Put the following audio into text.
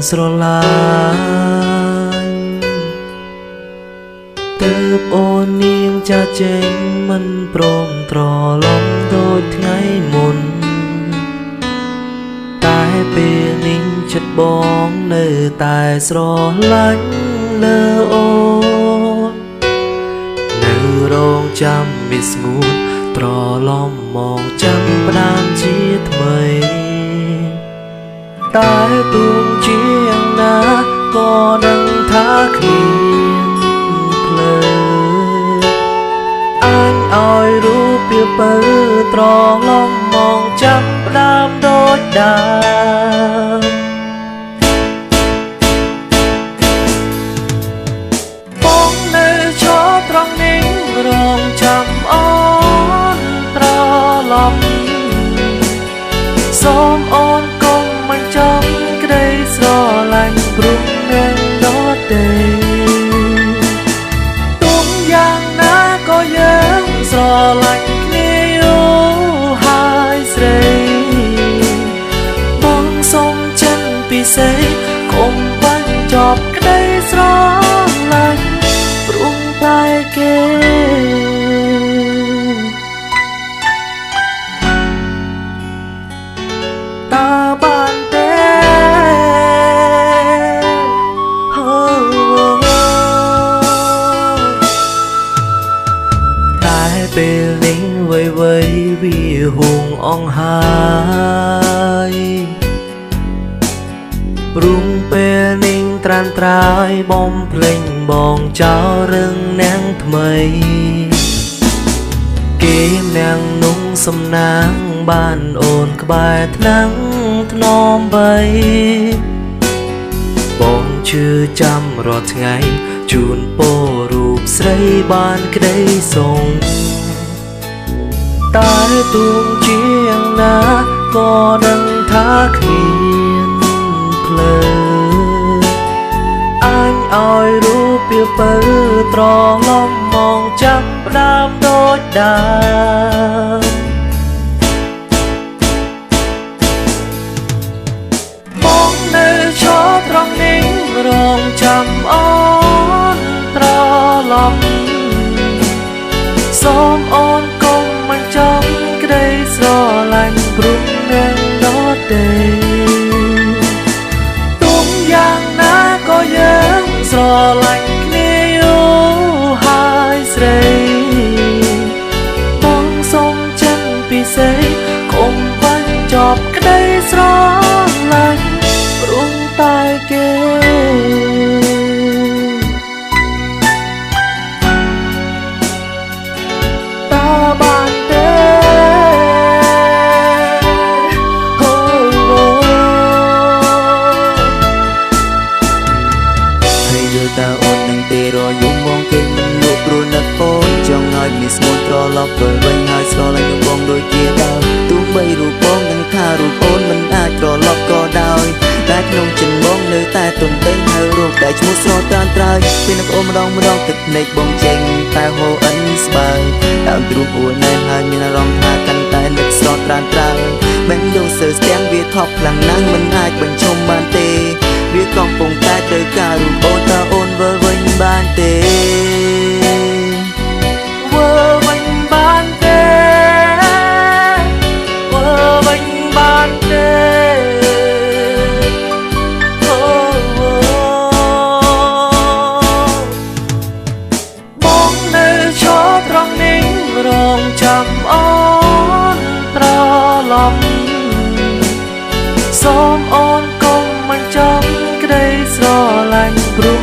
ស្រឡាញ់ទើបអូននាងចាចេញមិនព្រមត្រឡប់ដូចថ្ងៃមុនតែពេលនេះចិត្តបងនៅតែស្រឡាញ់លើអូននៅរងចាំមានស្ងួនត្រឡប់មកចាំផ្ដាំជាថ្មីតែទួងជាយ៉ាងណាក៏ដឹងថាគ្មានផ្លូវអញឲ្យរូបពីពើត្រឡប់មកចាំផ្ដាំដូចដើមបងនៅឈរត្រង់នេះរងចាំអូនត្រឡប់សូមអូនកុំមិនចង់ក្តីស្រឡាញ់ព្រោះនឹងដទៃទោះយ៉ាងណាក៏យើងស្រឡាញ់គ្នាយូរហើយស្រីបងសូមចិនពិសេសកុំបាញ់ចប់ក្តីស្រឡាញ់ព្រោះតែគេតើបានទេតែពេលនេះវៃវៃវាហួងអងហើយព្រោះពេលនេះត្រានត្រើយបំភ្លេងបងចោលរឿងនាងថ្មីគេនាងนุ่งសំណាងបានអូនក្បែរថ្នាំងថ្នមបីបងជឿចាំរាល់ថ្ងៃជូនពររូបស្រីបានក្តីសុខតែទួងជាយ៉ាងណាក៏ដឹងថាគ្មានផ្លូវអញឲ្យរូបពីពើត្រឡប់មកចាំផ្ដាំដូចដើមបងនៅឈរត្រង់នេះរងចាំអូនត្រឡប់សូមអូនកុំមិនចង់ក្តីស្រឡាញ់ព្រោះនឹងដទៃទោះយ៉ាងណាក៏យើងស្រឡាញ់គ្នាយូរហើយស្រីបងសូមចិនពិសេសកុំបាញ់ចប់ក្តីស្រឡាញ់ព្រោះតែគេតើបានទេហើយយល់តើអូននឹងទេរយំបងគេមិនលក់ព្រោះនឹកអូនចង់ឲ្យមានស្មូនត្រឡប់ទៅវិញហើយស្រឡាញ់បងដូចជាដើមទោះបីរូបបងនឹងថារូបអូនមិនអាចត្រឡប់ក៏ដោយតែក្នុងចិត្តបងនៅតែទន្ទិញហើយរូបតែឈ្មោះស្រត្រានត្រើយពេលនឹកអូនម្ដងម្ដងទឹកភ្នែកបងចេញតែហូរអិនស្បើយដើមទ្រូងអូនណែនហើយមានអារម្មណ៍ថាកាន់តែនឹកស្រត្រានត្រើយបេះដូងសើស្ទាំងវាថប់ខ្លាំងណាស់មិនអាចបញ្ឈុំបានទេវាកំពុងតែត្រូវការរូបអូនតើអូនវិលវិញបានទេវិលវិញបានទេវិលវិញបានទេបងនៅឈរត្រង់នេះរងចាំអូនត្រឡប់សូមអូនកុំមិនចង់ក្តីស្រឡាញ់ព្រោះ